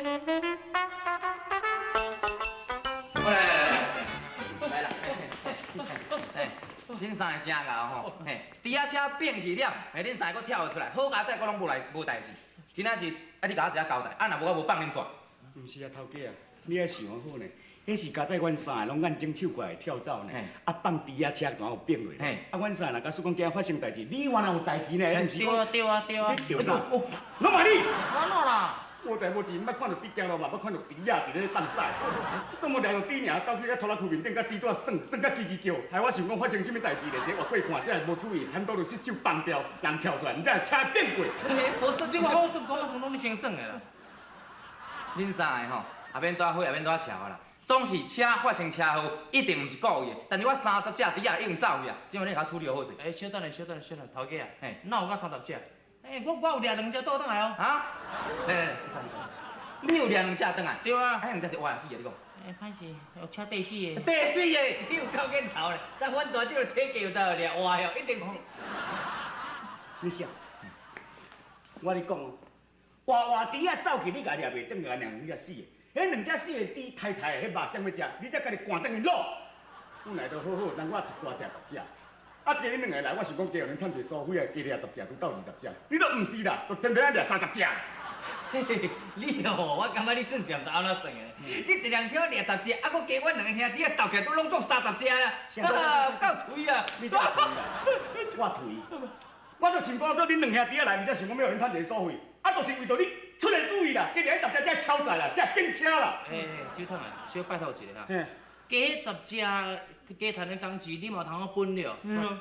来来来来啦！恁三个真𠢕吼，嘿，猪仔车变去了，嘿，恁三个閣跳出來，好佳哉，閣攏無來無代誌。今仔日啊，你共我一下交代，啊，若無我無放恁煞。毋是啊，頭家啊，你愛想好呢，彼是佳哉阮三个攏眼睛手過來跳走呢，啊放豬仔車怎有變落？啊，阮三個若假使講今日發生代誌，你原來有代誌呢？毋是對啊對啊對啊。你著啥？攏嘛你？我怎啦？無代無誌，毋捌看著豬行路嘛，捌看著豬仔佇咧放屎。總無掠著豬爾，走去甲拖拉庫面頂，佮豬拄仔耍耍甲吱吱叫，害我想講發生啥物代誌咧？這越過看，這無注意，很多就失手放掉，人跳出來，毋知車變過。無算，你看好算，講算攏你先算的啦。恁三個吼，也免帶火，也免帶撨啦。總是車發生車禍，一定毋是故意的。但是我三十隻豬仔已經走去啊，這馬你共我處理好勢。欸，小等下，小等下，小等下，頭家啊，哪有到三十隻？欸，我有掠兩隻倒轉來哦。啊？來來來，你走你走。你有掠兩隻轉來？對啊。啊，兩隻是活抑死的？你講。欸，歹勢，有車硩死的。硩死的，你有夠見頭咧？但阮大這個體格有知掠活的，一定是。你想，我咧講哦，活活豬仔走去，你共掠袂轉來，兩隻死的。彼兩隻死的豬，太太的彼肉啥欲食？你才家己趕轉去滷。本來都好好，人我一抓掠十隻。啊，今日兩个來，我想講加予恁趁一个所費啊，加掠十隻，拄鬥20隻。你都毋是啦，就偏偏愛掠30隻。嘿嘿，你哦，我感覺你算計毋知按怎算的。你一人挑掠十隻，啊，閣加阮兩个兄弟仔鬥起來，都攏總三十隻啦。哈，有夠頹啊！你才頹啦，我頹。我就想講，做恁兩兄弟仔來，毋才想講欲予恁趁一个所費，啊，就是為著你出个主意啦，加掠十隻才超載啦，才變車啦。欸，酒桶啊，小拜託一下啦。加彼十隻加趁的工錢，你嘛有通好分了。嗯。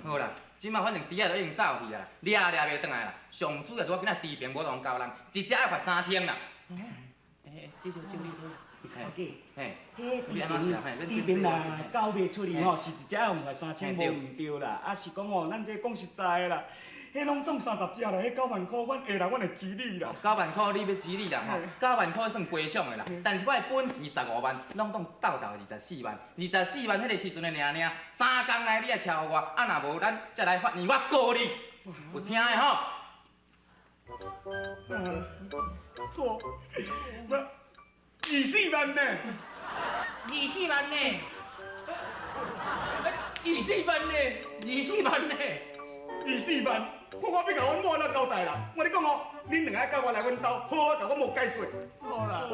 好啦，這馬反正豬仔都已經走去啊，掠也掠袂轉來啦。上主要是我今仔豬棚無當交人，一隻愛罰3000啦。欸，這就這你頭家，嘿，彼豬棚，豬棚啦，交賣出去吼，是一隻愛罰三千，無毋對啦。啊，是講吼，咱這講實在的啦，彼攏總三十隻啦，彼9萬箍，阮下來阮會支你啦。 9萬箍你欲支你啦吼，九萬箍算賠償的啦。但是我的本錢15萬，攏總鬥鬥二十四萬，二十四萬彼个時陣的爾爾，3工內你愛車予我，啊若無咱才來法院，我告你，有聽的吼？錯，我24萬呢？ 24萬呢？24萬呢？24萬呢？二四萬，看我欲共阮某按怎交代啦？我咧講哦，恁兩个佮我來阮兜，好好共阮某解說。好啦。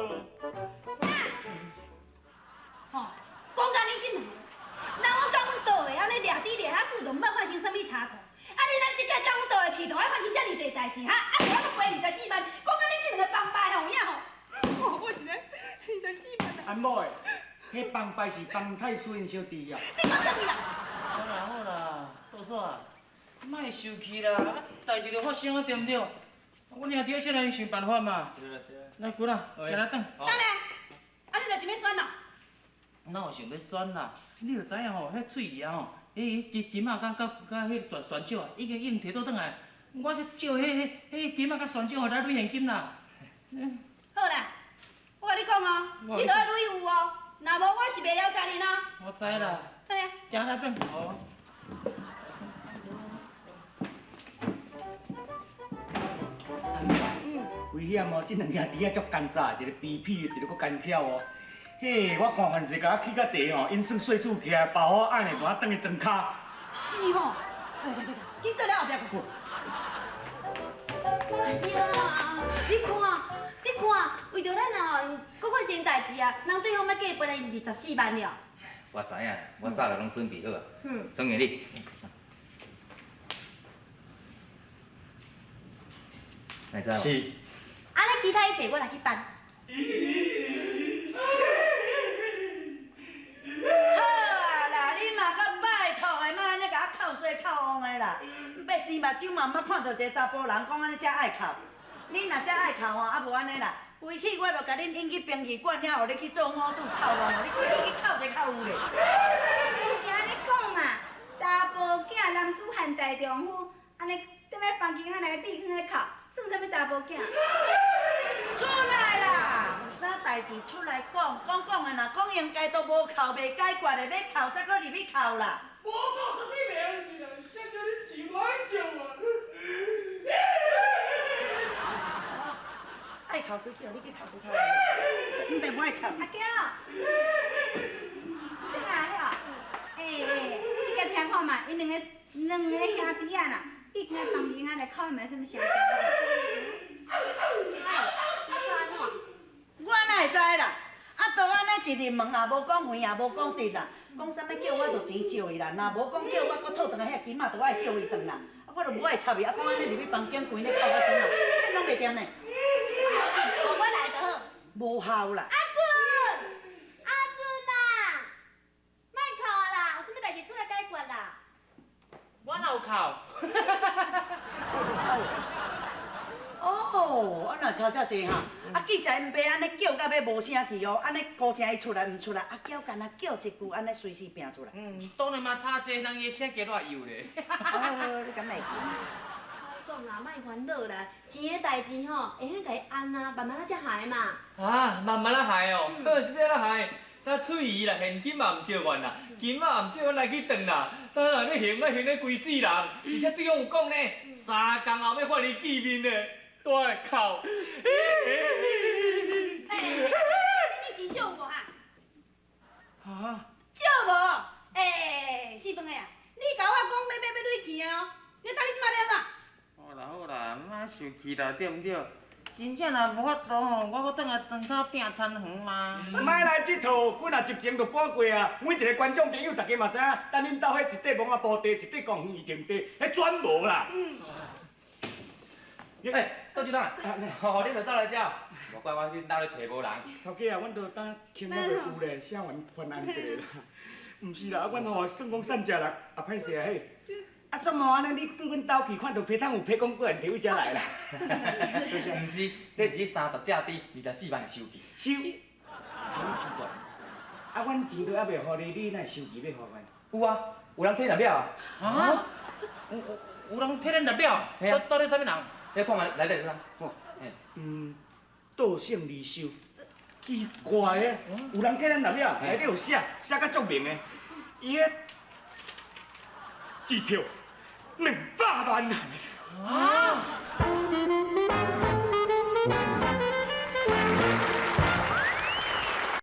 吼，講甲恁這兩个，人我共阮倒的，按呢掠豬掠遐久，都毋捌發生啥物差錯。啊，你咱這擺共阮倒的去，就愛發生遮爾濟代誌，哈？啊，就還閣賠24萬，講甲恁這兩个幫派吼影吼，哦，我是咧二十四萬啊！阿某的，彼幫派是幫太孫𪜶小弟啊。你講啥物啦？好啦好啦，杜嫂啊，莫生氣啦，啊，代誌就發生啊，對毋對？阮兄弟先來想辦法嘛。對啦對啦。來，姑啦，行來轉。等下，啊，你就是欲選咯？哪有想欲選啦？你就知影吼，彼喙兒啊吼，彼金金仔佮佮佮彼個旋旋石啊，已經用提倒轉來。我是借彼彼彼金仔佮旋石，予來鐳現金啦。好啦，我共你講哦，你著愛鐳有哦，若無我是袂了赦恁哦。我知啦。嘿啊。行來轉。好。危險哦！這兩兄弟仔足奸詐，一個卑鄙，一個閣奸巧哦。嘿，我看凡是共我起較茶吼，𪜶算細厝起來包好按的，怎啊轉去裝跤？是吼，來來來，緊倒來後壁去。哎呀，你看，你看，為著咱啊吼，閣發生代誌啊，人對方欲加賠咱二十四萬了。我知影，我早就攏準備好啊。總經理。是。按呢，其他一切我來去辦。好啊啦，你嘛較拜託的，莫按呢共我哭衰哭旺的啦。欲生目睭嘛毋捌看著一个查埔人講按呢遮愛哭。恁若遮愛哭吼，啊無按呢啦，規氣我就共恁引去殯儀館遐，予你去做五子哭亡，予你規氣去哭一個較有咧。毋是按呢講嘛，查埔囝男子漢大丈夫，按呢踮咧房間仔內秘囥咧哭，算啥物查埔囝？出來啦！有啥代誌出來講，講講的，若講應該都無哭袂解決的，欲哭才閣入去哭啦。無哭啥物袂用錢啦，誰叫你錢無愛借我？哎，愛哭規氣，你去哭去哭。毋別無愛插。阿嬌，你來吼，欸欸，你共聽看嘛，𪜶兩個兄弟仔啦，比囥佇房間仔來哭，嘛啥物聲？哎，是咧哭按怎？我哪會知啦？啊，都按呢一入門也無講橫也無講直啦，講啥物叫我就錢借伊啦，若無講叫我閣討轉來遐金仔，就愛借伊轉啦。啊，我就無愛插伊，啊，講按呢入去房間規咧哭到這啊，勸攏袂恬呢。予我來就好。無效啦。阿俊，阿俊啊，莫哭啊啦，有啥物代誌出來解決啦。我哪有哭？哦，啊若差遮濟哈，啊記者𪜶爸按呢叫到欲無聲去哦，按呢孤聲伊出來毋出來，啊叫干焦叫一句，按呢隨時拚出來。嗯，當然嘛差這，人伊聲加偌幼咧。哦，你敢會記？我講啦，莫煩惱啦，錢的代誌吼，會曉共伊按啊，慢慢仔才還嘛。啊，慢慢仔還哦，好是欲按怎還？咱翠姨啦，現金嘛毋借阮啦，金仔嘛毋借阮來去轉啦，咱若咧還，愛還咧規世人，而且對方有講呢，3工後欲發伊見面呢，都愛哭。欸，你錢借有無哈？啊？借無？欸，四飯的啊，你共我講欲欲欲镭錢的哦，你到底這擺欲按怎？好啦好啦，莫受氣啦，對毋對？真正若無法度吼，我閣轉來莊跤拚田園嘛。莫來這套，幾若集前就播過啊！每一个觀眾朋友，大家嘛知影，等恁兜彼一塊墓仔埔地，一塊公園預定地，彼轉無啦。欸，倒一档，吼，你就走來遮，無怪我去恁兜咧揣無人。頭家啊，阮都等傾了袂有咧，寫完翻案一下啦。毋是啦，啊，阮吼算講散食人，也歹勢啊嘿。啊，怎麼按呢？你對阮兜去看著批桶有批講過人提位遮來啦？毋是，這是30隻豬，24萬的收據。收？奇怪，啊，阮錢都猶未予你，你哪會收據欲予阮？有啊，有人替咱了啊。啊？有人替咱入了？到底啥物人？你看覓內底是啥？嗯，倒姓二收，奇怪啊，有人替咱入了，內底有寫，寫甲足明的，伊彼支票200萬。啊！